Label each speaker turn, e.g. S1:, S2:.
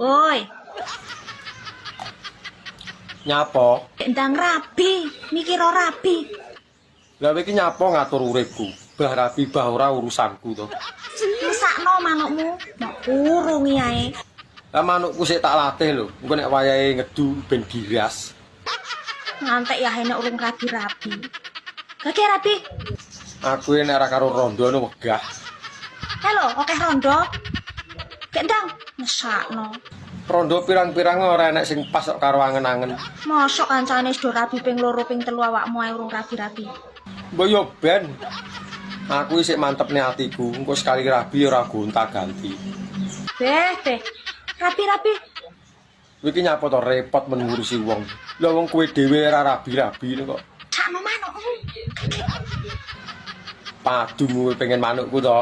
S1: Woi,
S2: Nyapo?
S1: Ndang rabi, mikir rabi.
S2: Lah kowe iki nyapo ngatur uripku? Bah rabi bah ora urusanku to.
S1: Mesakno manukmu, mbok kurungi ae.
S2: Lah manukku sik tak latih lho. Engko nek wayahe ngedu ben giras.
S1: Ngantek ya nek urung rabi-rabi. Gage rabi.
S2: Aku nek ora karo rondo no wegah.
S1: Halo, akeh rondo. Gek ndang mesakno.
S2: Rondo pirang-pirang ora enek sing pas kok karo angen-angen.
S1: Mosok kancane wis do rabi ping loro ping telu, awakmu ae urung rabi-rabi.
S2: Mbok yo ben. Aku isih mantepne atiku, engko sekali rabi ora gonta-ganti.
S1: Beh, beh. Rabi-rabi.
S2: Kowe iki nyapa to repot men ngurusi wong. Lah wong kowe dhewe ora rabi-rabi kok.
S1: Sakno manukmu.
S2: Padu kowe pengen manukku to.